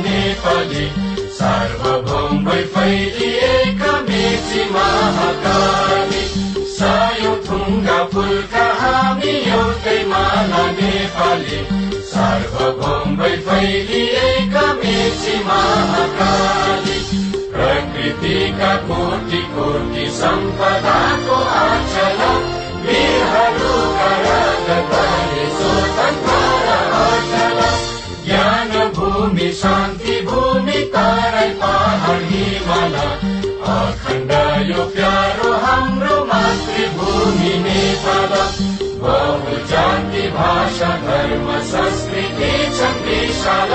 नेपाली सार्वभौम भई फैलिएका मेची महाकाली सायौं थुङ्गा फुलका हामी एउटै माला नेपाली सार्वभौम भई फैलिएका मेची महाकाली प्रकृतिका कोटि कोटि सम्पदाको आचल वीरहरूका राजधानी स्वतन्त्र र अचल ज्ञान भूमि शान्ति भूमि तराई पहाड हिमाल अखण्ड यो प्यारो हाम्रो मातृभूमि नेपाल बहुजाति भाषा धर्म संस्कृति छन् विशाल